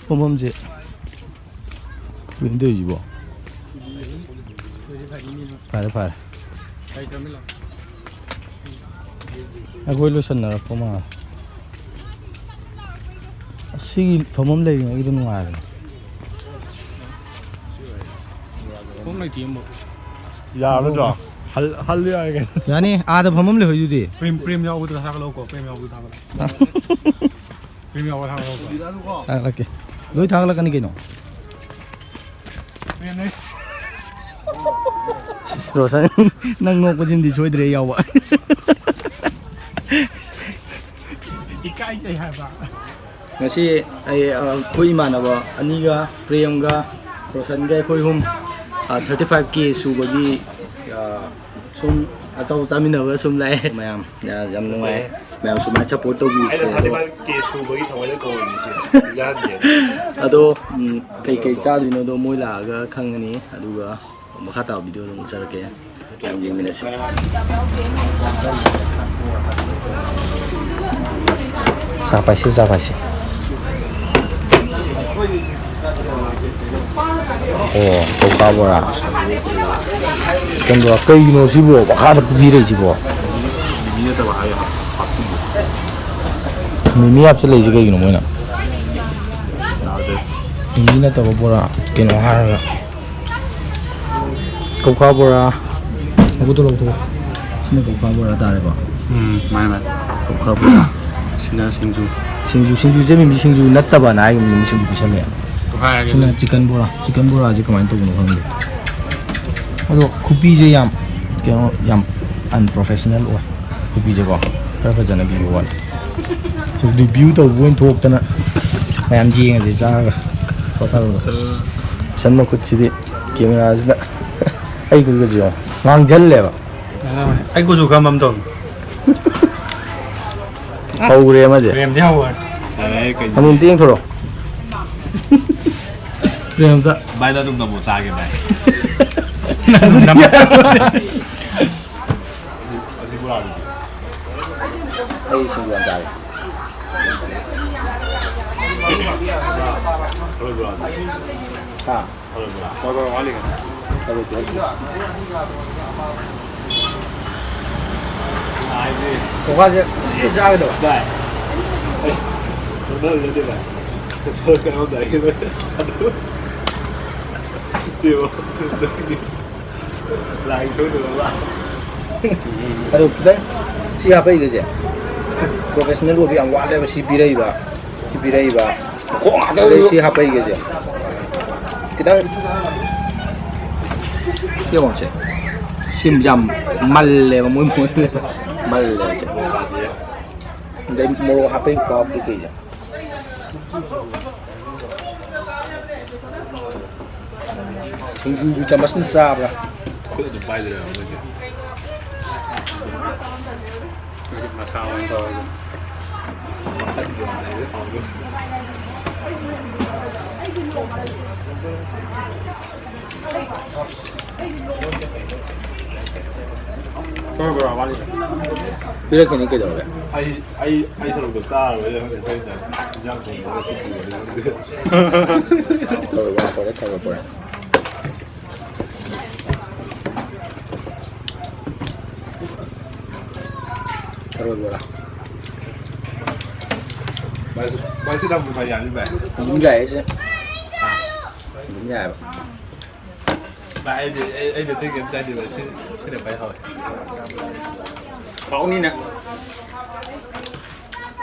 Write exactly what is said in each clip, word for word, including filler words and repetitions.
ꯐꯝꯐꯝꯁꯦ ꯀꯩꯅꯣ ꯇꯧꯔꯤꯁꯤꯕꯣ? ꯐꯔꯦ, ꯐꯔꯦ꯫ ꯑꯩꯈꯣꯏ ꯂꯣꯏꯁꯟꯅꯔꯛꯄ ꯃꯥꯜꯂꯦ꯫ ꯑꯁꯤꯒꯤ ꯐꯝꯐꯝ ꯂꯩꯔꯤꯉꯩꯒꯤꯗꯣ ꯅꯨꯡꯉꯥꯏꯕꯅꯦ꯫ ꯌꯥꯔꯕ ꯅꯠꯇ꯭ꯔꯣ? ꯍꯜ-, ꯍꯜꯂꯨ ꯌꯥꯔꯦ ꯀꯩꯅꯣ꯫ ꯌꯥꯅꯤ, ꯑꯥꯗ ꯐꯝꯐꯝ ꯂꯩꯍꯣꯏꯗꯨꯗꯤ꯫ ꯄ꯭ꯔꯦꯝ, ꯄ꯭ꯔꯦꯝ ꯌꯥꯎꯕꯗꯣ ꯊꯥꯒꯠꯂꯛꯎꯀꯣ, ꯄ꯭ꯔꯦꯝ ꯌꯥꯎꯕꯗꯣ ꯊꯥꯒꯠꯂꯛꯑꯣ꯫ ꯄ꯭ꯔꯦꯝ ꯌꯥꯎꯕ ꯊꯥꯒꯠꯂꯛꯎꯀꯣ꯫ ꯊꯥꯒꯠꯂꯛꯀꯦ꯫ ꯂꯣꯏ ꯊꯥꯒꯠꯂꯛꯀꯅꯤ ꯀꯩꯅꯣ꯫ ꯄ꯭ꯔꯦꯝꯅꯦ꯫ ꯔꯣꯁꯟ, ꯅꯪ ꯅꯣꯛꯄꯁꯤꯃꯗꯤ ꯁꯣꯏꯗ꯭ꯔꯦ ꯌꯥꯎꯕ꯫ ꯏꯀꯥꯏꯖꯩ ꯍꯥꯏꯕ꯫ ꯉꯁꯤ ꯑꯩ, ꯑ, ꯑꯩꯈꯣꯏ ꯏꯃꯥꯟꯅꯕ ꯑꯅꯤꯒ, ꯄ꯭ꯔꯦꯝꯒ, ꯔꯣꯁꯟꯒ ꯑꯩꯈꯣꯏ ꯑꯍꯨꯝ, ꯑ, thirty five K ꯁꯨꯕꯒꯤ, ꯑ, ꯁꯨꯝ ꯑꯆꯧ ꯆꯥꯃꯤꯟꯅꯕ ꯁꯨꯝ ꯂꯥꯛꯑꯦ꯫ ꯃꯌꯥꯝ, ꯌꯥ-, ꯌꯥꯝ ꯅꯨꯡꯉꯥꯏ꯫ ꯃꯌꯥꯝ ꯁꯨꯃꯥꯏꯅ support ꯇꯧꯕꯤꯕꯁꯦ꯫ ꯑꯩꯅ ꯑꯗꯣ thirty five K ꯁꯨꯕꯒꯤ ꯊꯑꯣꯏꯅ ꯀꯧꯔꯤꯅꯤ ꯁꯤ꯫ ꯏꯟꯖꯥꯡꯁꯦ꯫ ꯑꯗꯣ, ꯎꯝ, ꯀꯩꯀꯩ ꯆꯥꯗꯣꯏꯅꯣꯗꯣ ꯃꯣꯏ ꯂꯥꯛꯑꯒ ꯈꯪꯉꯅꯤ꯫ ꯑꯗꯨꯒ ꯃꯈꯥ ꯇꯥꯕ video ꯑꯗꯨꯝ ꯎꯠꯆꯔꯛꯀꯦ꯫ ꯌꯥꯝ ꯌꯦꯡꯃꯤꯟꯅꯁꯤ꯫ ꯆꯥ ꯄꯥꯏꯁꯤ, ꯆꯥ ꯄꯥꯏꯁꯤ꯫ ꯑꯣ, ꯀꯧꯀꯥ ꯕꯣꯔꯥ꯫ Chicken ꯕꯣꯔꯥ꯫ ꯀꯩꯒꯤꯅꯣ ꯁꯤꯕꯣ? ꯃꯈꯥꯗ ꯄꯨꯕꯤꯔꯛꯏꯁꯤꯕꯣ? ꯃꯤꯃꯤ ꯍꯥꯞꯆꯤꯜꯂꯛꯏꯁꯤ ꯀꯩꯒꯤꯅꯣ ꯃꯣꯏꯅ? ꯃꯤꯃꯤ ꯅꯠꯇꯕ ꯕꯣꯔꯥ ꯀꯩꯅꯣ ꯍꯥꯏꯔꯒ꯫ ꯀꯧꯈꯥ ꯕꯣꯔꯥ꯫ ꯃꯀꯨꯗꯣ ꯂꯧꯊꯣꯛꯑꯣ꯫ ꯁꯤꯅ ꯀꯧꯈꯥ ꯕꯣꯔꯥ ꯇꯥꯔꯦꯀꯣ꯫ ꯎꯝ, ꯃꯥꯅꯦ, ꯃꯥꯅꯦ꯫ ꯀꯧꯈꯥ ꯕꯣꯔꯥ꯫ ꯁꯤꯅ ꯁꯤꯡꯖꯨ꯫ ꯁꯤꯡꯖꯨ, ꯁꯤꯡꯖꯨꯁꯦ ꯃꯤꯃꯤ ꯁꯤꯡꯖꯨ ꯅꯠꯇꯕꯅ ꯍꯥꯏꯒꯨꯝ ꯃꯤꯃꯤ ꯁꯤꯡꯖꯨ ꯄꯤꯁꯜꯂꯦ꯫ ꯇꯣꯈꯥꯏꯔꯒꯦ ꯁꯤꯅ ꯑꯗꯨꯗꯤ꯫ Chicken ꯕꯣꯔꯥ꯫ Chicken ꯕꯣꯔꯥꯁꯦ ꯀꯃꯥꯏꯅ ꯇꯧꯕꯅꯣ ꯈꯪꯗꯦ꯫ ꯑꯗꯣ ꯈꯨꯄꯤꯁꯦ ꯌꯥꯝ ꯀꯩꯅꯣ, ꯌꯥꯝ unprofessional ꯑꯣꯏ꯫ ꯈꯨꯄꯤꯁꯦꯀꯣ, ꯈꯔ ꯐꯖꯅ ꯄꯤꯕ ꯋꯥꯠꯂꯦ꯫ Review ꯇꯧꯕ ꯑꯣꯏꯅ ꯊꯣꯛꯇꯅ ꯃꯌꯥꯝ ꯌꯦꯡꯉꯁꯦ ꯆꯥꯔꯒ ꯄꯣꯊꯥꯔꯒ꯫ ꯑꯁ, ꯁꯟ ꯃꯈꯨꯠꯁꯤꯗꯤ꯫ Cameraꯁꯤꯗ ꯑꯩ ꯈꯨꯠꯀꯁꯦ ꯌꯦꯡꯉꯣ꯫ ꯉꯥꯡꯁꯤꯜꯂꯦꯕ꯫ ꯑꯩ ꯀꯨꯆꯨ ꯈꯔ ꯃꯝ ꯇꯧꯅꯤ꯫ ꯍꯧꯔꯦ ꯑꯃꯁꯦ꯫ ꯄ꯭ꯔꯦꯝꯗꯤ ꯍꯧꯔꯦ꯫ ꯌꯥꯔꯦ, ꯀꯩꯅꯣ꯫ ꯑꯃꯨꯛ ꯑꯝꯇ ꯌꯦꯡꯊꯣꯔꯛꯑꯣ꯫ ꯄ꯭ꯔꯦꯝ ꯑꯝꯇ꯫ ꯚꯥꯏ, ꯅꯪ ꯑꯗꯨꯝ ꯅꯝꯃꯣ ꯆꯥꯒꯦ, ꯚꯥꯏ꯫ ꯅꯪ ꯑꯗꯨꯝ ꯅꯝꯃꯣ꯫ ꯑꯩ ꯁꯤꯡꯖꯨ ꯌꯥꯝ ꯆꯥꯔꯦ꯫ ꯍꯥ? ꯊꯧꯕꯥꯜꯁꯦ ꯁꯤ ꯆꯥꯒꯗꯕ꯫ ꯂꯥꯏ ꯁꯣꯏꯗꯅꯕ꯫ ꯑꯗꯣ ꯈꯤꯇꯪ ꯁꯤ ꯍꯥꯞꯄꯛꯏꯒꯁꯦ professional ꯑꯣꯏꯕ ꯌꯥꯝ ꯋꯥꯠꯂꯦꯕ꯫ ꯁꯤ ꯄꯤꯔꯛꯏꯕ, ꯁꯤ ꯄꯤꯔꯛꯏꯕ, ꯑꯗꯩ ꯁꯤ ꯍꯥꯞꯄꯛꯏꯒꯁꯦ ꯈꯤꯇꯪ ꯁꯤ ꯌꯦꯡꯉꯣꯁꯦ꯫ ꯁꯤ ꯌꯥꯝ ꯃꯜꯂꯦꯕ, ꯃꯣꯏ ꯃꯣꯏꯁꯦ ꯃꯜꯂꯦꯕ ꯁꯦ꯫ ꯑꯗꯩ ꯃꯣꯔꯣꯛ ꯍꯥꯞꯄꯛꯏ ꯈꯨꯍꯥꯞꯇꯤ ꯀꯩꯁꯦ꯫ ꯁꯤꯡꯖꯨꯒꯤ ꯆꯥꯃꯁꯅ ꯆꯥꯕ꯭ꯔꯥ? ꯈꯨꯠ ꯑꯗꯨꯝ ꯄꯥꯏꯗꯣꯏꯔꯥ ꯃꯣꯏꯁꯦ? ꯃꯣꯏꯗꯤ ꯃꯁꯥ ꯑꯣꯏꯅ ꯇꯧꯔꯒ꯫ ꯄꯤꯔꯛꯈꯤꯅꯤ ꯀꯩꯗꯧꯔꯒꯦ? ꯑꯩ, ꯑꯩ, ꯑꯩ ꯁꯔꯨꯛꯇꯣ ꯆꯥꯔꯔꯣꯏꯗ ꯈꯪꯗꯦ, ꯑꯩꯈꯣꯏꯅ ꯏꯟꯖꯥꯡ ꯊꯣꯡꯕꯗ ꯁꯤ ꯄꯨꯔꯗꯤ ꯈꯪꯗꯦ꯫ ꯊꯔꯣꯏ ꯕꯣꯔꯥ ꯄꯨꯔꯦ, ꯊꯔꯣꯏ ꯕꯣꯔꯥ꯫ ꯊꯔꯣꯏ ꯕꯣꯔꯥ꯫ ꯚꯥꯏ, ꯚꯥꯏ, ꯁꯤ ꯅꯝꯕꯔ ꯌꯥꯅꯤ, ꯚꯥꯏ? ꯑꯗꯨꯝ ꯌꯥꯏꯌꯦ ꯁꯤ꯫ ꯑꯗꯨꯝ ꯌꯥꯏꯌꯦꯕ꯫ ꯚꯥꯏ, ꯑꯩꯗꯤ, ꯑꯩ, ꯑꯩꯗꯤ ꯑꯇꯩ ꯀꯩꯝ ꯆꯥꯅꯤꯡꯗꯦ, ꯚꯥꯏ꯫ ꯁꯤ, ꯁꯤꯅ ꯈ꯭ꯋꯥꯏ ꯍꯥꯎꯋꯦ꯫ ꯍꯥꯎꯅꯤꯅ꯫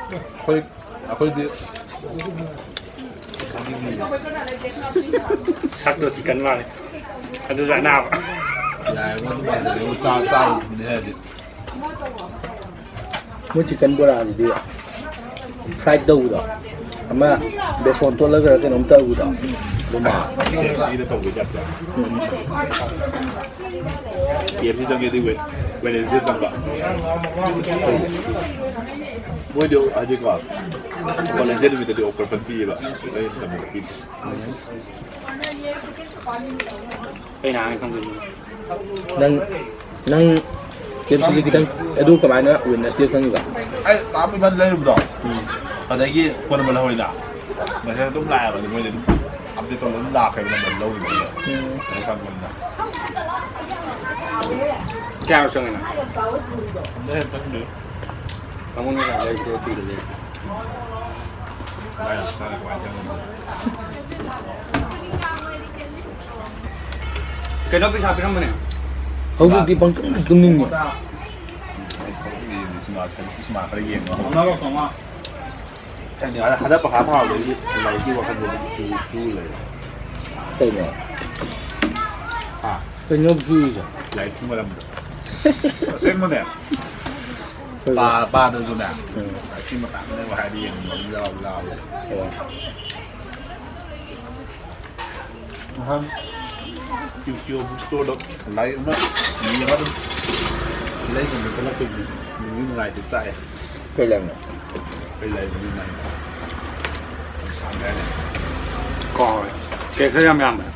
ꯑꯩꯈꯣꯏ, ꯑꯩꯈꯣꯏꯗꯤ ꯁꯛꯇꯣ ꯆꯤꯛꯀꯟ ꯃꯥꯜꯂꯦ꯫ ꯑꯗꯨꯁꯨ ꯑꯅꯥꯕ꯫ ꯌꯥꯔꯦ, ꯃꯗꯨ ꯃꯥꯜꯂꯦ, ꯆꯥ-, ꯆꯥꯔꯨꯕꯅꯦ ꯍꯥꯏꯔꯗꯤ꯫ ꯃꯣꯏ ꯆꯤꯛꯀꯟ ꯕꯣꯔꯥꯁꯤꯗꯤ fried ꯇꯧꯕꯗꯣ, ꯑꯃ ꯕꯦꯁꯣꯟ ꯇꯣꯠꯂꯒ ꯀꯩꯅꯣꯝ ꯇꯧꯕꯗꯣ, ꯑꯗꯨ ꯃꯥꯜꯂꯦ꯫ ꯀꯦ ꯑꯦꯐ ꯁꯤꯗ ꯇꯧꯕꯩ ꯇꯥꯏꯞꯇ꯫ ꯎꯝ꯫ ꯀꯦ ꯑꯦꯐ ꯁꯤ ꯆꯪꯉꯦ ꯑꯗꯨꯏ ꯋꯦ-, ꯋꯦꯅꯦꯁꯗꯦ ꯆꯪꯕ꯫ ꯃꯣꯏꯗꯣ ꯍꯥꯏꯗꯤꯀꯣ, ꯋꯦꯅꯦꯁꯗꯦ ꯅꯨꯃꯤꯠꯇꯗꯤ offer ꯐꯖꯅ ꯄꯤꯌꯦꯕ, ꯑꯇꯩ ꯃꯇꯝꯗꯗꯤ ꯄꯤꯗꯦ꯫ ꯀꯩꯅ ꯍꯥꯏ ꯈꯪꯗꯣꯏꯅꯣ? ꯅꯪ, ꯅꯪ ꯀꯦ ꯑꯦꯐ ꯁꯤꯁꯦ ꯈꯤꯇꯪ ꯑꯗꯨ ꯀꯃꯥꯏꯅ ꯋꯤꯠꯅꯦꯁ ꯗꯦ ꯈꯪꯉꯤꯕ? ꯑꯩ ꯇꯥꯃꯣ ꯏꯕꯥꯅꯤ ꯂꯩꯔꯨꯕꯗꯣ꯫ ꯎꯝ꯫ ꯑꯗꯒꯤ ꯐꯣꯟ ꯅꯝꯕꯔ ꯂꯧꯍꯧꯔꯤꯗ꯫ ꯃꯦꯁꯦꯖ ꯑꯗꯨꯝ ꯂꯥꯛꯑꯦꯕ, ꯑꯗꯨ ꯃꯣꯏꯗꯤ ꯑꯗꯨꯝ ꯑꯞꯗꯦꯠ ꯇꯧꯔꯒ ꯑꯗꯨꯝ ꯂꯥꯛꯈ꯭ꯔꯦꯕ, ꯅꯝꯕꯔ ꯂꯧꯔꯤꯕ꯫ ꯎꯝ꯫ ꯑꯗꯩ ꯈꯪꯕꯅꯤꯗ꯫ ꯀꯌꯥꯔꯛ ꯆꯪꯉꯤꯅꯣ? ꯑꯝꯇ ꯍꯦꯟꯅ ꯆꯪꯗ꯭ꯔꯤ꯫ ꯇꯥꯃꯣꯅ ꯀꯌꯥ ꯂꯩꯔꯤꯗꯣ ꯄꯤꯔꯗꯤ꯫ ꯀꯩꯅꯣ ꯄꯩꯁꯥ ꯄꯤꯔꯝꯕꯅꯦ꯫ ꯍꯧꯖꯤꯛꯇꯤ ꯄꯪꯇꯨꯝꯗ ꯇꯨꯝꯅꯤꯡꯉꯦ꯫ ꯁꯤꯃꯥ ꯈꯔ ꯌꯦꯡꯉꯣ꯫ ꯍꯟꯗꯛ ꯄꯩꯈꯥ ꯊꯥꯕꯗꯒꯤ ꯂꯥꯏꯔꯤꯛꯀꯤ ꯋꯥꯈꯜꯗ ꯑꯗꯨꯝ ꯆꯨ-, ꯆꯨ ꯂꯩꯔꯦ꯫ ꯀꯩꯅꯣ? ꯍꯥ? ꯀꯩꯅꯣ ꯆꯨꯔꯤꯁꯦ? ꯂꯥꯏꯔꯤꯛꯀꯤ ꯃꯔꯝꯗ꯫ ꯑꯁꯦꯡꯕꯅꯦ꯫ ꯀꯩꯅꯣ? ꯄꯥ-, ꯄꯥꯗ꯭ꯔꯁꯨꯅꯦ꯫ ꯎꯝ꯫ ꯂꯥꯏꯔꯤꯛꯀꯤ ꯃꯇꯥꯡꯗ ꯍꯥꯏꯔꯗꯤ ꯌꯦꯡꯅꯤꯡꯕ ꯑꯃ ꯌꯥꯎ-, ꯌꯥꯎꯋꯦ꯫ ꯑꯣ꯫ ꯅꯍꯥꯟ ꯀ꯭ꯌꯨ ꯀ꯭ꯌꯨ ꯕꯨꯛ ꯁ꯭ꯇꯣꯔꯗ ꯂꯥꯏꯔꯤꯛ ꯑꯃ ꯌꯦꯡꯉ ꯑꯗꯨꯝ ꯂꯩꯕꯅꯤ ꯈꯜꯂꯛꯄꯩꯗꯤ ꯅꯨꯡꯗꯤ ꯅꯨꯡꯉꯥꯏꯇꯦ, ꯆꯥꯛꯑꯦ꯫ ꯀꯩ ꯂꯥꯏꯔꯤꯛꯅꯣ? ꯀꯩ ꯂꯥꯏꯔꯤꯛꯅꯣ ꯅꯪ? ꯌꯥꯝ ꯁꯥꯡꯉꯦ ꯍꯥꯏꯅꯦ꯫ ꯀꯥꯎꯔꯦ꯫ ꯄꯦꯖ ꯈꯔ ꯌꯥꯝ ꯌꯥꯝꯕꯅꯦ꯫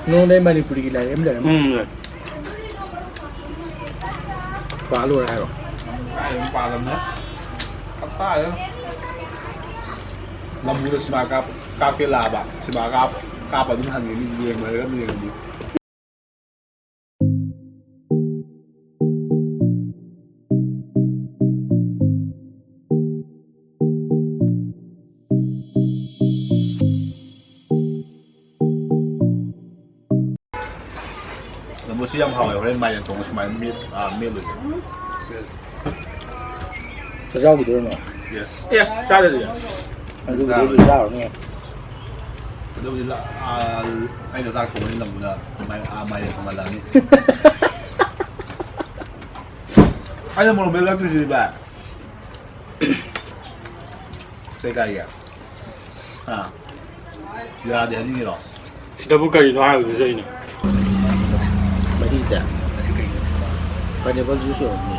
ꯅꯉꯣꯟꯗ ꯑꯩ ꯃꯅꯤꯄꯨꯔꯤꯒꯤ ꯂꯥꯏꯔꯤꯛ ꯑꯃ ꯂꯩꯔꯝꯃꯤ꯫ ꯎꯝ, ꯂꯩ꯫ ꯄꯥ ꯂꯣꯏꯔꯦ ꯍꯥꯏꯔꯣ? ꯀꯥꯏꯗꯩꯅꯣ ꯄꯥꯗꯕꯅꯣ? ꯀꯗꯥꯏꯗꯩꯅꯣ? ꯂꯝꯕꯨꯗ ꯁꯤꯃꯥ ꯀꯥꯞ-, ꯀꯥꯞꯀꯦ ꯂꯥꯛꯑꯕ꯫ ꯁꯤꯃꯥ ꯀꯥꯞ-, ꯀꯥꯞꯄ ꯑꯗꯨꯝ ꯍꯟꯈꯤꯅꯤ, ꯌꯦꯡꯉꯣꯏꯒ ꯑꯗꯨꯝ ꯌꯦꯡꯉꯝꯃꯤ꯫ ꯂꯐꯨꯁꯤ ꯌꯥꯝ ꯍꯥꯎꯋꯦ꯫ ꯍꯣꯔꯦꯟ ꯃꯥꯏꯔꯦꯟ ꯊꯣꯡꯕ ꯁꯨꯃꯥꯏꯅ ꯃꯦꯠ-, ꯑꯥ, ꯃꯦꯠꯂꯨꯁꯦ꯫ ꯆꯥꯛ ꯆꯥꯎꯈꯤꯗꯣꯏꯔꯣ ꯅꯪ? Yes꯫ ꯑꯦ, ꯆꯥꯗ꯭ꯔꯗꯤ? ꯑꯗꯨꯕꯨꯗꯤ ꯆꯥꯔꯣꯏ꯫ ꯑꯗꯨꯝ ꯆꯥꯔꯅꯤ꯫ ꯑꯗꯨꯕꯨꯗꯤ ꯂ-, ꯑꯥ, ꯑꯩꯅ ꯆꯥꯛ ꯊꯣꯡꯕꯅꯤ, ꯂꯝꯕꯨꯅ ꯃꯥꯏ-, ꯑꯥ, ꯃꯥꯏꯔꯦꯟ ꯊꯣꯡꯍꯜꯂꯛꯑꯅꯤ꯫ ꯑꯩꯅ ꯃꯣꯔꯣꯛ ꯃꯦꯠꯂꯛꯇ꯭ꯔꯤꯁꯤꯗꯤ ꯚꯥꯏ꯫ ꯀꯩ ꯀꯥꯏꯒꯦ? ꯑꯥ꯫ ꯌꯥꯗꯦ ꯍꯥꯏꯅꯤꯡꯉꯤꯔꯣ? ꯁꯤꯗꯕꯨ ꯀꯔꯤꯅꯣ ꯍꯥꯏꯕꯗꯨꯁꯨ ꯑꯩꯅ꯫ ꯃꯍꯤꯁꯦ? ꯑꯁꯤ ꯀꯩꯅꯣ? Pineapple juice ꯑꯣꯏꯔꯝꯅꯤ꯫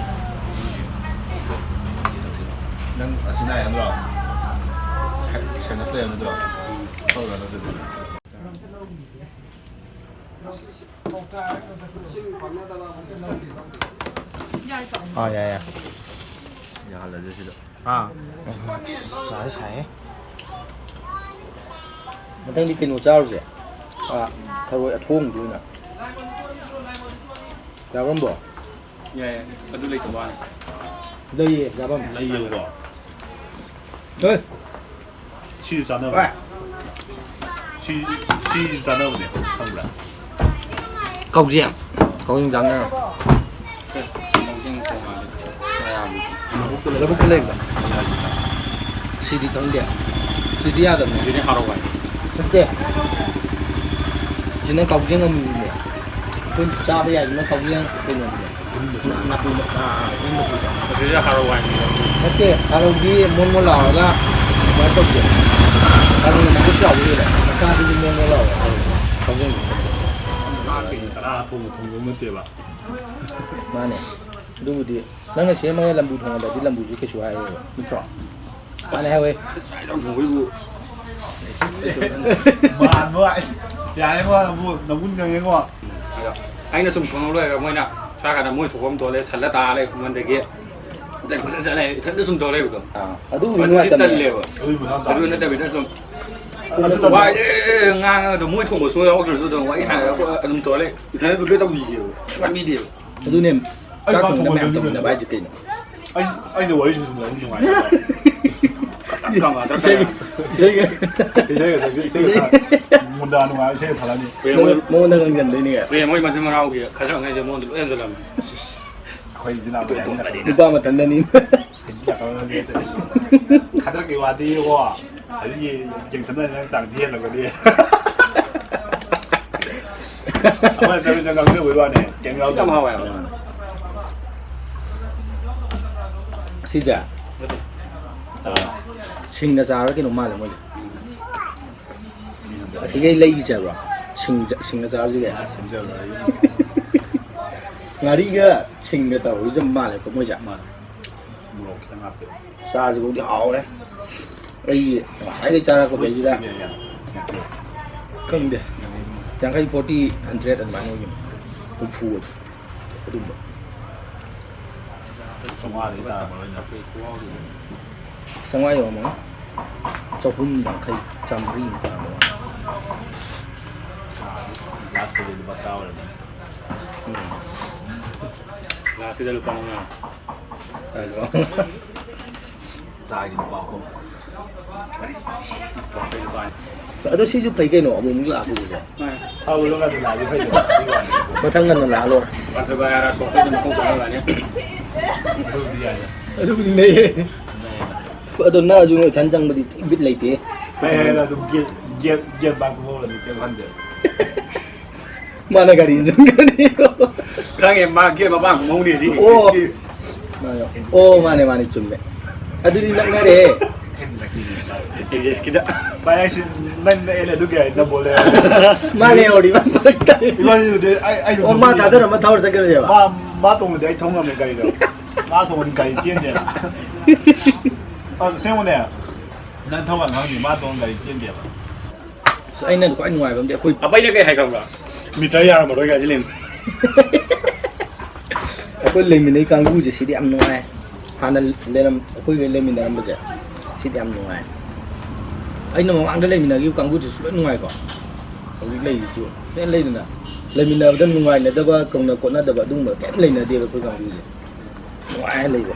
ꯅꯪ ꯑꯁꯤ ꯅꯥꯏ ꯍꯥꯏꯕ꯭ꯔꯣ? ꯁꯥꯏ-, sinus ꯂꯩ ꯍꯥꯏꯕ ꯅꯠꯇ꯭ꯔꯣ? ꯇꯧꯔꯣ ꯑꯗꯨꯗꯤ꯫ ꯑꯥ, ꯌꯥꯏ, ꯌꯥꯏ꯫ ꯌꯥꯍꯜꯂꯁꯦ ꯁꯤꯗ꯫ ꯑꯥ꯫ ꯁꯥꯏ, ꯁꯥꯏꯍꯦ꯫ ꯃꯊꯪꯗꯤ ꯀꯩꯅꯣ ꯆꯥꯔꯨꯁꯦ꯫ ꯑꯥ, ꯊꯔꯣꯏ ꯑꯊꯣꯡꯕꯗꯨ ꯑꯣꯏꯅ꯫ ꯌꯥꯕ꯭ꯔꯣ? ꯌꯥꯏ, ꯌꯥꯏ꯫ ꯑꯗꯨ ꯂꯩꯇꯕ ꯋꯥꯅꯤ꯫ ꯂꯩꯌꯦ, ꯌꯥꯕꯝ꯫ ꯂꯩꯌꯦꯕꯀꯣ꯫ ꯍꯣꯏ꯫ ꯁꯤꯁꯨ ꯆꯥꯅꯕ꯫ ꯍꯣꯏ꯫ ꯁꯤ, ꯁꯤꯁꯨ ꯆꯥꯅꯕꯅꯦ, ꯈꯪꯕ꯭ꯔꯥ? ꯀꯥꯎꯖꯦꯡ꯫ ꯀꯥꯎꯖꯦꯡ ꯆꯥꯅꯕ꯫ ꯑꯦ, ꯀꯥꯎꯖꯦꯡ ꯇꯣꯉꯥꯟꯅ ꯃꯌꯥꯝꯒꯤ꯫ ꯂꯧꯕꯨꯛꯇ ꯂꯩꯕ꯫ ꯁꯤꯗꯤ ꯈꯪꯗꯦ꯫ ꯁꯤꯗꯤ ꯌꯥꯗꯕꯅꯦ꯫ ꯁꯤꯗꯤ ꯍꯥꯎꯔꯣꯏ꯫ ꯅꯠꯇꯦ꯫ ꯁꯤꯅ ꯀꯥꯎꯖꯦꯡ ꯑꯃꯨꯕꯅꯦ꯫ ꯑꯩꯈꯣꯏ ꯆꯥꯕ ꯌꯥꯏꯁꯤꯅ ꯀꯥꯎꯖꯦꯡ ꯀꯩꯅꯣꯗꯨꯅꯦ꯫ ꯅꯥꯄꯤ, ꯑꯥ, ꯑꯥ, ꯏꯪ ꯃꯆꯨꯗꯣ꯫ ꯃꯁꯤꯁꯦ ꯍꯥꯔꯧ ꯍꯥꯏꯕꯅꯤꯗ꯫ ꯅꯠꯇꯦ, ꯍꯥꯔꯧꯗꯤ ꯃꯣꯟ ꯃꯣꯟ ꯂꯥꯎꯔꯒ ꯀꯃꯥꯏꯅ ꯇꯧꯒꯦ? ꯍꯥꯔꯧ ꯃꯈꯨꯠ ꯆꯥꯎꯕ ꯂꯩꯔꯦ꯫ ꯃꯆꯥꯗꯨꯗꯤ ꯃꯣꯟ ꯃꯣꯟ ꯂꯥꯎꯔꯒ ꯍꯥꯔꯧ ꯈꯪꯖꯤꯟꯒꯦ꯫ ꯉꯥ ꯀꯦꯖꯤ ꯇꯔꯥ ꯊꯣꯡꯕ ꯊꯣꯡꯕ ꯅꯠꯇꯦꯕ꯫ ꯃꯥꯅꯦ꯫ ꯑꯗꯨꯕꯨꯗꯤ ꯅꯪꯅ ꯁꯦꯝꯃꯒ ꯂꯝꯕꯨ ꯊꯣꯡꯍꯜꯂꯗꯤ ꯂꯝꯕꯨꯁꯨ ꯀꯩꯁꯨ ꯍꯥꯏꯔꯣꯏꯕ꯫ ꯅꯠꯇ꯭ꯔꯣ? ꯃꯥꯅꯦ ꯍꯥꯏꯋꯦ꯫ ꯃꯥꯟꯕ, ꯑꯁ, ꯌꯥꯔꯦꯀꯣ, ꯅꯕꯨ-, ꯅꯕꯨꯟ ꯈꯪꯉꯦꯀꯣ꯫ ꯑꯗꯣ ꯑꯩꯅ ꯁꯨꯝ ꯊꯣꯡ ꯂꯣꯏꯔꯒ ꯃꯣꯏꯅ ꯆꯥꯔꯀꯥꯟꯗ ꯃꯣꯏ ꯊꯣꯛꯄ ꯑꯃ ꯊꯣꯛꯂꯦ, ꯁꯜꯂ ꯇꯥꯔ ꯂꯩ ꯃꯃꯟꯗꯒꯤ꯫ ꯑꯗꯩ ꯀꯣꯏꯆꯠ ꯆꯠꯂꯦ, ꯏꯊꯟꯇ ꯁꯨꯝ ꯇꯧ ꯂꯩꯕꯗꯣ꯫ ꯑꯥ, ꯑꯗꯨꯒꯨꯝꯕ ꯑꯗꯨꯗꯤ ꯅꯨꯡꯉꯥꯏꯇꯕꯅꯦ꯫ ꯇꯜꯂꯦꯕ꯫ ꯑꯗꯨꯒꯤ ꯃꯊꯥ ꯑꯗꯨ ꯇꯥꯕꯅꯦ꯫ ꯅꯠꯇꯕꯤꯗ ꯁꯨꯝ ꯑꯗꯨ ꯇꯜꯂꯦ꯫ ꯋꯥꯏ ꯉꯥꯡꯉꯒ ꯑꯗꯨꯝ ꯃꯣꯏ ꯊꯣꯡꯕ ꯁꯨꯡꯌꯥꯎ ꯌꯥꯎꯗ꯭ꯔꯁꯨ ꯑꯗꯨꯝ ꯋꯥꯔꯤ ꯁꯥꯟꯅꯔꯒ ꯑꯗꯨꯝ ꯇꯧꯔ ꯂꯩ꯫ ꯏꯊꯟꯇ ꯂꯣꯏ ꯇꯧꯕꯤꯒꯦꯕ꯫ ꯁꯨꯡꯌꯥ ꯄꯤꯗꯦꯕ꯫ ꯑꯗꯨꯅꯦ꯫ ꯑꯩ ꯆꯥꯛ ꯀꯥ ꯊꯣꯡꯕꯗ ꯊꯣꯡꯕ ꯃꯌꯥꯝ ꯃꯤꯗꯨꯅ ꯇꯧꯃꯤꯟꯅꯕ ꯍꯥꯏꯁꯦ ꯀꯩꯅꯣ? ꯑꯩ, ꯑꯩꯅ ꯋꯥꯔꯤ ꯁꯥꯟꯅꯕ ꯅꯨꯡꯉꯥꯏꯇꯕ꯫ ꯀꯗ꯭ꯔꯛ ꯀꯗ꯭ꯔꯛ ꯏꯁꯩꯒ, ꯀꯗ꯭ꯔꯛ꯫ ꯏꯁꯩꯒ, ꯏꯁꯩꯒ ꯁꯛꯆ-, ꯏꯁꯩꯒ ꯏꯁꯩ꯫ ꯊꯥ-, ꯃꯨꯟꯗꯥ ꯅꯨꯡꯉꯥꯏꯕ ꯏꯁꯩꯒ ꯊꯥꯔꯛꯑꯅꯤ꯫ ꯄ꯭ꯔꯦꯝ ꯍꯣꯏ, ꯃꯉꯣꯟꯗ ꯉꯪꯖꯟꯗꯣꯏꯅꯤꯒ꯫ ꯄ꯭ꯔꯦꯝ ꯍꯣꯏ ꯃꯆꯤꯟ ꯃꯅꯥꯎꯒꯤ ꯈꯔ ꯁꯛꯉꯩꯁꯦ ꯃꯉꯣꯟꯗ ꯂꯣꯏ ꯍꯟꯖꯜꯂꯝꯃꯦ꯫ ꯑꯩꯈꯣꯏ ꯏꯆꯤꯟ ꯏꯅꯥꯎ ꯃꯌꯥꯝꯅꯤꯅ꯫ ꯅꯨꯄꯥ ꯃꯊꯟꯗꯅꯤ꯫ ꯈꯗ꯭ꯔꯛꯀꯤ ꯋꯥꯗꯤꯀꯣ, ꯑꯗꯨꯒꯤ ꯌꯦꯡꯊꯠꯅꯔꯤꯉꯩ ꯆꯥꯡꯗꯤ ꯍꯦꯜꯂꯝꯒꯅꯤ꯫ ꯑꯃꯅ ꯆꯠꯃꯤꯟꯅ ꯉꯥꯡꯅꯕꯩ ꯋꯥꯅꯦ, ꯀꯩꯝ ꯌꯥꯎꯗꯦ꯫ ꯌꯥꯝ ꯍꯥꯎꯋꯦ ꯍꯥꯏꯕ꯫ ꯁꯤꯁꯦ ꯁꯤꯡꯅ ꯆꯥꯔ ꯀꯩꯅꯣ ꯃꯥꯜꯂꯦ ꯃꯣꯏꯁꯦ꯫ ꯑꯁꯤꯒꯩ ꯂꯩꯈꯤꯁꯦ ꯍꯥꯏꯕ꯭ꯔꯣ? ꯁꯤꯡ-, ꯁꯤꯡꯅ ꯆꯥꯔꯁꯤꯒꯦ꯫ ꯉꯥꯔꯤꯒ ꯁꯤꯡꯒ ꯇꯧꯔꯒ ꯃꯥꯜꯂꯦꯀꯣ ꯃꯣꯏꯁꯦ꯫ ꯃꯥꯅꯦ꯫ ꯃꯣꯔꯣꯛ ꯈꯤꯇꯪ ꯍꯥꯞꯄꯦ꯫ ꯆꯥꯁꯤꯐꯥꯎꯗꯤ ꯍꯥꯎꯔꯦ꯫ ꯑꯩ ꯉꯁꯥꯏꯗꯩ ꯆꯥꯔꯛꯄꯗꯩꯁꯤꯗ ꯈꯪꯗꯦ꯫ ꯌꯥꯡꯈꯩ, ꯐꯣꯔꯇꯤ, ꯍꯟꯗ꯭ꯔꯦꯠ ꯑꯗꯨꯃꯥꯏꯅ ꯑꯣꯏꯈꯤꯕ꯫ ꯍꯨꯝꯐꯨ ꯑꯗꯨꯝꯕ꯫ ꯆꯥꯝꯃꯉꯥꯗꯤ ꯇꯥꯔꯝꯃꯔꯣꯏꯅ꯫ ꯆꯥꯝꯃꯉꯥ ꯌꯧꯔꯝꯃꯣꯏ꯫ ꯆꯍꯨꯝ ꯌꯥꯡꯈꯩ, ꯆꯥꯝꯃꯔꯤꯃꯨꯛ ꯇꯥꯔꯝꯃꯣꯏ꯫ ꯒ꯭ꯂꯥꯁ ꯄꯨꯗꯤ ꯂꯨꯄꯥ ꯇꯔꯥ ꯑꯣꯏꯔꯝꯃꯅꯤ꯫ ꯎꯝ꯫ ꯒ꯭ꯂꯥꯁꯁꯤꯗ ꯂꯨꯄꯥ ꯃꯉꯥ꯫ ꯆꯥꯏꯗꯣ꯫ ꯆꯥꯒꯤ ꯂꯨꯄꯥ ꯑꯍꯨꯝ꯫ ꯑꯗꯣ ꯁꯤꯁꯨ ꯐꯩ ꯀꯩꯅꯣ, ꯑꯃꯨꯛ ꯑꯃꯨꯛ ꯂꯥꯛꯄꯁꯤꯀꯣ꯫ ꯐꯕꯗꯣ ꯉꯟꯅ ꯂꯥꯛꯑꯗꯤ ꯐꯩꯗꯅ, ꯑꯗꯨꯒꯤ ꯋꯥꯅꯤ꯫ ꯃꯊꯪ ꯉꯟꯅ ꯂꯥꯛꯑ ꯂꯣꯏꯔꯦ꯫ ꯋꯥꯟ ꯊꯥꯎꯖꯟ ꯐꯥꯏꯚ ꯍꯟꯗ꯭ꯔꯦꯠ ꯁꯣꯛꯇꯣꯏꯅꯦ, ꯃꯈꯣꯡ ꯆꯥꯝꯃ ꯂꯥꯛꯑꯅꯤ꯫ ꯑꯗꯨꯕꯨꯗꯤ ꯌꯥꯏꯅꯦ꯫ ꯑꯗꯨꯕꯨꯗꯤ ꯅꯩꯌꯦ꯫ ꯑꯗꯣ ꯅꯪꯁꯨ ꯏꯊꯟ ꯆꯪꯕꯗꯤ ꯊꯤ ꯕꯤꯠ ꯂꯩꯇꯦ꯫ ꯍꯥꯏ ꯍꯥꯏ ꯑꯗꯨꯝ ꯒꯦꯠ, ꯒꯦꯠ, ꯒꯦꯠ ꯕꯥꯡ ꯀꯨꯝꯍꯧꯔꯗꯤ ꯀꯩꯝ ꯈꯟꯗꯦ꯫ ꯃꯥꯅ ꯒꯥꯔꯤ ꯆꯪꯒꯅꯤ꯫ ꯈꯪꯉꯦ, ꯃꯥ ꯒꯦꯠ ꯃꯄꯥꯟ ꯀꯨꯝꯍꯧꯅꯤꯗꯤ꯫ ꯑꯣ꯫ ꯃꯥꯅꯦ꯫ ꯑꯣ, ꯃꯥꯅꯦ, ꯃꯥꯅꯦ, ꯆꯨꯝꯃꯦ꯫ ꯑꯗꯨꯗꯤ ꯅꯛꯅꯔꯦ꯫ ꯑꯦꯛꯖꯤꯁꯀꯤꯗ꯫ ꯚꯥꯏ, ꯑꯩꯁꯤ ꯅꯪ ꯅꯛꯑꯦꯅꯦ, ꯑꯗꯨꯒꯤ ꯍꯥꯏ ꯅꯝꯕꯣꯜ ꯂꯩꯔꯝꯃꯦ꯫ ꯃꯥ ꯂꯩꯍꯧꯔꯗꯤ ꯃꯥ ꯐꯔꯛ ꯇꯥꯏ꯫ ꯏꯕꯥꯅꯤꯗꯨꯗꯤ ꯑꯩ, ꯑꯩ ꯑꯣ, ꯃꯥ ꯊꯥꯗꯔꯝꯃ ꯊꯧꯔ ꯆꯠꯈ꯭ꯔꯁꯦꯕ? ꯃꯥ, ꯃꯥ ꯇꯣꯡꯉꯗꯤ ꯑꯩ ꯊꯧ ꯉꯝꯃꯦ ꯒꯥꯔꯤꯗꯣ꯫ ꯃꯥ ꯇꯣꯡꯉꯗꯤ ꯒꯥꯔꯤ ꯆꯦꯟꯗꯦꯕ꯫ ꯑ, ꯑꯁꯦꯡꯕꯅꯦ꯫ ꯅꯪ ꯊꯧꯕ ꯉꯝꯅꯤ, ꯃꯥ ꯇꯣꯡꯉ ꯒꯥꯔꯤ ꯆꯦꯟꯗꯦꯕ꯫ ꯑꯁ, ꯑꯩꯅ ꯈ꯭ꯋꯥꯏ ꯅꯨꯡꯉꯥꯏꯕ ꯑꯃꯗꯤ ꯑꯩꯈꯣꯏ ꯑꯄꯩꯅ ꯀꯩ ꯍꯥꯏ ꯈꯪꯕ꯭ꯔꯥ? ꯃꯤꯇꯔ ꯌꯥꯔꯝꯃꯔꯣꯏ ꯀꯥꯏꯁꯤ ꯂꯩꯅꯤ꯫ ꯑꯩꯈꯣꯏ ꯂꯩꯃꯤꯟꯅꯩ ꯀꯥꯡꯕꯨꯁꯦ ꯁꯤꯗꯤ ꯌꯥꯝ ꯅꯨꯡꯉꯥꯏ꯫ ꯍꯥꯟꯅ ꯂꯩꯔꯝ-, ꯑꯩꯈꯣꯏꯒ ꯂꯩꯃꯤꯟꯅꯔꯝꯕꯁꯦ ꯁꯤꯗꯤ ꯌꯥꯝ ꯅꯨꯡꯉꯥꯏ꯫ ꯑꯩꯅ ꯃꯃꯥꯡꯗ ꯂꯩꯃꯤꯟꯅꯈꯤꯕ ꯀꯥꯡꯕꯨꯁꯤꯁꯨ ꯂꯣꯏ ꯅꯨꯡꯉꯥꯏꯀꯣ꯫ ꯍꯧꯖꯤꯛ ꯂꯩꯔꯤꯁꯤꯁꯨ ꯂꯣꯏ ꯂꯩꯗꯅ꯫ ꯂꯩꯃꯤꯟꯅꯕꯗ ꯅꯨꯡꯉꯥꯏꯅꯗꯕ, ꯀꯧꯅ ꯈꯣꯠꯅꯗꯕ ꯑꯗꯨꯒꯨꯝꯕ ꯀꯩꯝ ꯂꯩꯅꯗꯦꯕ ꯑꯩꯈꯣꯏ ꯀꯥꯡꯕꯨꯁꯦ꯫ ꯅꯨꯡꯉꯥꯏꯅ ꯂꯩꯕ꯫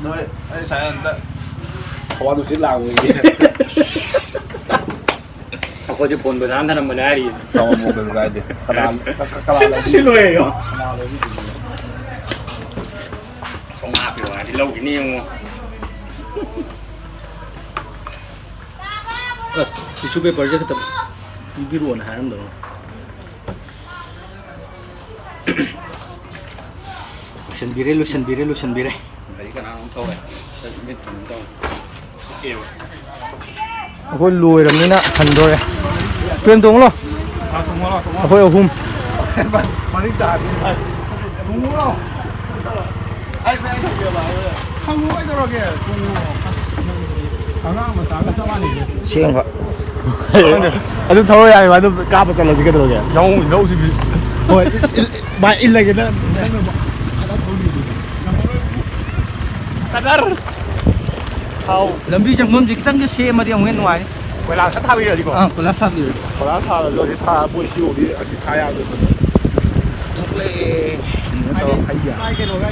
ꯅꯣꯏ, ꯑꯩ ꯉꯁꯥꯏ ꯑꯝꯇ ꯍꯋꯥ ꯅꯨꯡꯁꯤꯠ ꯂꯥꯡꯕꯒꯤ꯫ ꯑꯩꯈꯣꯏꯁꯦ ꯐꯣꯟ ꯕꯖꯥꯔ ꯊꯅꯝꯕꯅꯦ ꯍꯥꯏꯔꯤ꯫ ꯊꯝꯃꯝꯃꯣ, ꯀꯩꯁꯨ ꯀꯥꯏꯗꯦ꯫ ꯀꯅꯥ, ꯀ-, ꯀꯅꯥ ꯁꯤ ꯂꯣꯏꯔꯦ꯫ ꯀꯅꯥ ꯂꯧꯕꯤꯗꯣꯏꯅꯣ? ꯆꯥꯝꯃꯉꯥ ꯄꯤꯔꯛꯑꯣ ꯍꯥꯏꯗꯤ ꯂꯧꯈꯤꯅꯤ ꯌꯦꯡꯉꯣ꯫ ꯑꯁ, ꯇꯤꯁꯨ ꯄꯦꯄꯔꯁꯦ ꯈꯛꯇ ꯄꯤꯕꯤꯔꯛꯑꯣꯅ ꯍꯥꯏꯔꯝꯗꯧꯅꯤ꯫ ꯂꯣꯏꯁꯤꯟꯕꯤꯔꯦ, ꯂꯣꯏꯁꯤꯟꯕꯤꯔꯦ, ꯂꯣꯏꯁꯤꯟꯕꯤꯔꯦ꯫ ꯒꯥꯔꯤ ꯀꯅꯥꯅꯣꯝ ꯊꯧꯔꯦ꯫ ꯃꯤꯠ ꯀꯩꯅꯣꯝ ꯇꯧꯔꯦ꯫ ꯆꯤꯛꯑꯦꯕ꯫ ꯑꯩꯈꯣꯏ ꯂꯣꯏꯔꯕꯅꯤꯅ ꯍꯟꯗꯣꯔꯦ꯫ ꯄ꯭ꯔꯦꯝ, ꯇꯣꯡꯉꯨ ꯂꯥꯎ꯫ ꯑꯥ, ꯇꯣꯡꯉꯣ ꯂꯥꯎ, ꯇꯣꯡꯉꯣ ꯂꯥꯎ꯫ ꯑꯩꯈꯣꯏ ꯑꯍꯨꯝ꯫ ꯃꯔꯤ ꯇꯥꯔꯦ꯫ ꯇꯣꯡꯉꯣ ꯂꯥꯎ꯫ ꯍꯪꯉꯨ ꯀꯩꯗꯧꯔꯒꯦ? ꯑꯉꯥꯡ ꯃꯆꯥꯒ ꯆꯞ ꯃꯥꯟꯅꯩ꯫ ꯁꯦꯡꯕ꯫ ꯑꯗꯨ ꯊꯧꯔ ꯌꯥꯏꯕ, ꯑꯗꯨꯝ ꯀꯥꯞꯄ ꯆꯠꯂꯁꯤ ꯀꯩꯗꯧꯔꯒꯦ? ꯌꯥꯎ ꯏꯅꯧꯁꯤꯗꯤ꯫ ꯍꯣꯏ, ꯏꯜ- ꯏꯜ- ꯚꯥꯏ, ꯏꯜꯂꯒꯦ ꯅꯪ꯫ ꯀꯗꯔ꯫ ꯊꯥꯎ꯫ ꯂꯝꯕꯤ ꯆꯪꯐꯝꯁꯦ ꯈꯤꯇꯪꯗꯤ ꯁꯦꯝꯃꯗꯤ ꯑꯃꯨꯛ ꯍꯦꯟꯅ ꯅꯨꯡꯉꯥꯏꯅꯤ꯫ ꯀꯣꯏꯂꯥꯁ ꯊꯥꯕꯤꯔꯗꯤꯀꯣ꯫ ꯑꯥ, ꯀꯣꯏꯂꯥꯁ ꯊꯥꯕꯤꯔꯗꯤ꯫ ꯀꯣꯏꯂꯥꯁ ꯊꯥꯕꯗꯣ ꯁꯤ ꯊꯥ ꯃꯣꯏ ꯁꯤ ꯎꯗꯤ ꯑꯁꯤ ꯊꯥ ꯌꯥꯗꯣꯏꯅꯦ꯫ ꯀꯩꯅꯣ ꯇꯧꯔ ꯍꯩꯌꯥ꯫ ꯃꯥꯏ ꯀꯩꯅꯣꯒ